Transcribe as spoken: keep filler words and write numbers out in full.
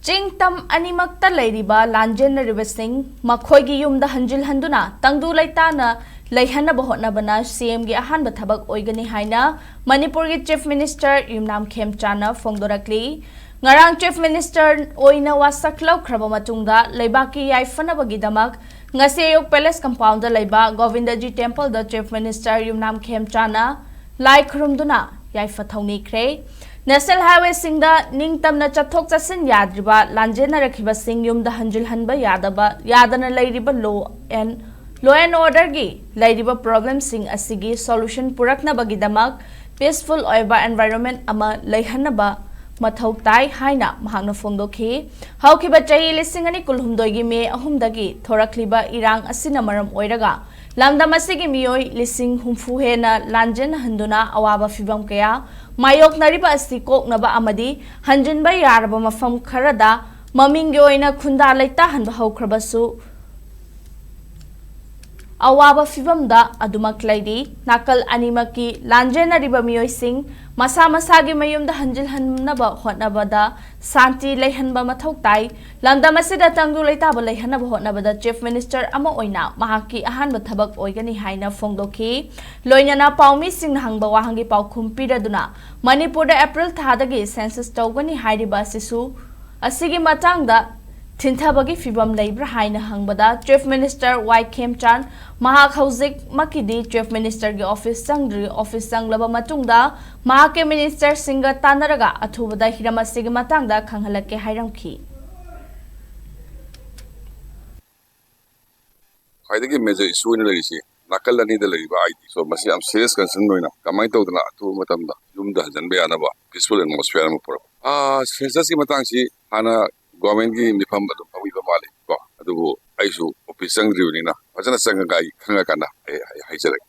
ꯆꯤꯡ ꯇꯝ ꯑꯅꯤꯃꯛꯇ ꯂꯩꯔꯤꯕ ꯂꯥꯟꯖꯦꯟꯅꯔꯤꯕꯁꯤꯡ ꯃꯈꯣꯏꯒꯤ ꯌꯨꯝꯗ ꯍꯟꯖꯤꯜꯍꯟꯗꯨꯅ ꯇꯪꯗꯨ ꯂꯩꯇꯥꯅ ꯂꯩꯍꯟꯅꯕ ꯍꯣꯠꯅꯕꯅ ꯁꯤ ꯑꯦꯝꯒꯤ ꯑꯍꯥꯟꯕ ꯊꯕꯛ ꯑꯣꯏꯒꯅꯤ ꯍꯥꯏꯅ ꯃꯅꯤꯄꯨꯔꯒꯤ ꯆꯤꯐ ꯃꯤꯅꯤꯁꯇꯔ ꯌꯨꯝꯅꯥꯝ ꯈꯦꯝꯆꯥꯟꯅ ꯐꯣꯡꯗꯣꯔꯛꯂꯤ꯫ ꯉꯔꯥꯡ ꯆꯤꯐ ꯃꯤꯅꯤꯁꯇꯔ ꯑꯣꯏꯅ ꯋꯥꯁꯛ ꯂꯧꯈ꯭ꯔꯕ ꯃꯇꯨꯡꯗ ꯂꯩꯕꯥꯛꯀꯤ ꯌꯥꯏꯐꯅꯕꯒꯤꯗꯃꯛ ꯉꯁꯤ ꯑꯌꯨꯛ ꯄꯦꯂꯦꯁ ꯀꯝꯄꯥꯎꯟꯗ ꯂꯩꯕ ꯒꯣꯕꯤꯟꯗꯖꯤ ꯇꯦꯝꯄꯜꯗ ꯆꯤꯐ ꯃꯤꯅꯤꯁꯇꯔ ꯌꯨꯝꯅꯥꯝ ꯈꯦꯝꯆꯥꯟꯅ ꯂꯥꯏ ꯈꯨꯔꯨꯝꯗꯨꯅ ꯌꯥꯏꯐ ꯊꯧꯅꯤꯈ꯭ꯔꯦ꯫ ꯅꯦꯁꯅꯦꯜ ꯍꯥꯏꯋꯦꯁꯤꯡꯗ ꯅꯤꯡꯇꯝꯅ ꯆꯠꯊꯣꯛ ꯆꯠꯁꯤꯟ ꯌꯥꯗ꯭ꯔꯤꯕ ꯂꯥꯟꯖꯦꯟꯅꯔꯛꯈꯤꯕꯁꯤꯡ ꯌꯨꯝꯗ ꯍꯟꯖꯤꯜꯍꯟꯕ ꯌꯥꯗꯕ, ꯌꯥꯗꯅ ꯂꯩꯔꯤꯕ ꯂꯣ ꯑꯦꯟ, ꯂꯣ ꯑꯦꯟ ꯑꯣꯔꯗꯔꯒꯤ ꯂꯩꯔꯤꯕ ꯄ꯭ꯔꯣꯕ꯭ꯂꯦꯝꯁꯤꯡ ꯑꯁꯤꯒꯤ ꯁꯣꯂꯨꯁꯟ ꯄꯨꯔꯛꯅꯕꯒꯤꯗꯃꯛ ꯄꯤꯁꯐꯨꯜ ꯑꯣꯏꯕ ꯑꯦꯟꯚꯥꯏꯔꯣꯟꯃꯦꯟ ꯑꯃ ꯂꯩꯍꯟꯅꯕ ꯃꯊꯧ ꯇꯥꯏ ꯍꯥꯏꯅ ꯃꯍꯥꯛꯅ ꯐꯣꯡꯗꯣꯛꯈꯤ꯫ ꯍꯧꯈꯤꯕ ꯆꯍꯤ ꯂꯤꯁꯤꯡ ꯑꯅꯤ ꯀꯨꯟꯍꯨꯝꯗꯣꯏꯒꯤ ꯃꯦ ꯑꯍꯨꯝꯗꯒꯤ ꯊꯣꯔꯛꯂꯤꯕ ꯏꯔꯥꯡ ꯑꯁꯤꯅ ꯃꯔꯝ ꯑꯣꯏꯔꯒ ꯂꯝꯗꯝ ꯑꯁꯤꯒꯤ ꯃꯤꯑꯣꯏ ꯂꯤꯁꯤꯡ ꯍꯨꯝꯐꯨ ꯍꯦꯟꯅ ꯂꯥꯟꯖꯦꯟꯅꯍꯟꯗꯨꯅ ꯑꯋꯥꯕ ꯐꯤꯚꯝ ꯀꯌꯥ ꯃꯥꯌꯣꯛꯅꯔꯤꯕ ꯑꯁꯤ ꯀꯣꯛꯅꯕ ꯑꯃꯗꯤ ꯍꯟꯖꯤꯟꯕ ꯌꯥꯔꯕ ꯃꯐꯝ ꯈꯔꯗ ꯃꯃꯤꯡꯒꯤ ꯑꯣꯏꯅ ꯈꯨꯟꯗꯥ ꯂꯩꯇꯥꯍꯟꯕ ꯍꯧꯈ꯭ꯔꯕꯁꯨ ꯑꯋꯥꯕ ꯐꯤꯚꯝꯗ ꯑꯗꯨꯃꯛ ꯂꯩꯔꯤ꯫ ꯅꯥꯀꯜ ꯑꯅꯤꯃꯛꯀꯤ ꯂꯥꯟꯖꯦꯟꯅꯔꯤꯕ ꯃꯤꯑꯣꯏꯁꯤꯡ ꯃꯁꯥ ꯃꯁꯥꯒꯤ ꯃꯌꯨꯝꯗ ꯍꯟꯖꯤꯜꯍꯟꯅꯕ ꯍꯣꯠꯅꯕꯗ ꯁꯥꯟꯇꯤ ꯂꯩꯍꯟꯕ ꯃꯊꯧ ꯇꯥꯏ꯫ ꯂꯝꯗꯝ ꯑꯁꯤꯗ ꯇꯪꯗꯨ ꯂꯩꯇꯥꯕ ꯂꯩꯍꯟꯅꯕ ꯍꯣꯠꯅꯕꯗ ꯆꯤꯐ ꯃꯤꯅꯤꯁꯇꯔ ꯑꯃ ꯑꯣꯏꯅ ꯃꯍꯥꯛꯀꯤ ꯑꯍꯥꯟꯕ ꯊꯕꯛ ꯑꯣꯏꯒꯅꯤ ꯍꯥꯏꯅ ꯐꯣꯡꯗꯣꯛꯈꯤ꯫ ꯂꯣꯏꯅꯅ ꯄꯥꯎꯃꯤꯁꯤꯡꯅ ꯍꯪꯕ ꯋꯥꯍꯪꯒꯤ ꯄꯥꯎꯈꯨꯝ ꯄꯤꯔꯗꯨꯅ ꯃꯅꯤꯄꯨꯔꯗ ꯑꯦꯄ꯭ꯔꯤꯜ ꯊꯥꯗꯒꯤ ꯁꯦꯟꯁꯁ ꯇꯧꯒꯅꯤ ꯍꯥꯏꯔꯤꯕ ꯑꯁꯤꯁꯨ ꯑꯁꯤꯒꯤ ꯃꯇꯥꯡꯗ ꯊꯤꯟꯊꯕꯒꯤ ꯐꯤꯚꯝ ꯂꯩꯕ꯭ꯔꯥ ꯍꯥꯏꯅ ꯍꯪꯕꯗ ꯆꯤꯐ ꯃꯤꯅꯤꯁꯇꯔ ꯋꯥꯏ ꯈꯦꯝꯆꯥꯟ ꯃꯍꯥꯛ ꯍꯧꯖꯤꯛꯃꯛꯀꯤꯗꯤ ꯆꯤꯐ ꯃꯤꯅꯤꯁꯇꯔꯒꯤ ꯑꯣꯐꯤꯁ ꯆꯪꯗ꯭ꯔꯤ, ꯑꯣꯐꯤꯁ ꯆꯪꯂꯕ ꯃꯇꯨꯡꯗ ꯃꯍꯥꯛꯀꯤ ꯃꯤꯅꯤꯁꯇꯔꯁꯤꯡꯒ ꯇꯥꯟꯅꯔꯒ ꯑꯊꯨꯕꯗ ꯍꯤꯔꯝ ꯑꯁꯤꯒꯤ ꯃꯇꯥꯡꯗ ꯈꯪꯍꯜꯂꯛꯀꯦ ꯍꯥꯏꯔꯝꯈꯤ꯫ ꯈ꯭ꯋꯥꯏꯗꯒꯤ ꯃꯦꯖꯔ ꯏꯁꯨ ꯑꯣꯏꯅ ꯂꯩꯔꯤꯁꯤ ꯅꯥꯀꯜ ꯑꯅꯤꯗ ꯂꯩꯔꯤꯕ ꯑꯥꯏ ꯗꯤ꯫ So, ꯃꯁꯤ ꯌꯥꯝ ꯁꯤꯔꯤꯌꯁ ꯀꯟꯁꯔꯟ ꯑꯣꯏꯅ ꯀꯃꯥꯏꯅ ꯇꯧꯗꯅ ꯑꯊꯨꯕ ꯃꯇꯝꯗ ꯌꯨꯝꯗ ꯍꯟꯖꯤꯟꯕ ꯌꯥꯅꯕ ꯄꯤꯁꯐꯨꯜ ꯑꯦꯠꯃꯣꯁꯐꯤꯌꯔ ꯑꯃ ꯄꯨꯔꯛꯄ꯫ ꯑꯥ, ꯁꯦꯟꯁꯁꯀꯤ ꯃꯇꯥꯡꯁꯤ ꯍꯥꯟꯅ ꯒꯣꯔꯃꯦꯟꯒꯤ ꯃꯤꯐꯝ ꯑꯗꯨꯝ ꯐꯝꯕꯤꯕ ꯃꯥꯜꯂꯤ ꯀꯣ, ꯑꯗꯨꯕꯨ ꯑꯩꯁꯨ ꯑꯣꯐꯤꯁ ꯆꯪꯗ꯭ꯔꯤꯕꯅꯤꯅ ꯐꯖꯅ ꯆꯪꯉꯒ ꯑꯩ ꯈꯪꯉꯀꯥꯟꯗ ꯑꯩ, ꯑꯩ ꯍꯥꯏꯖꯔꯒꯦ꯫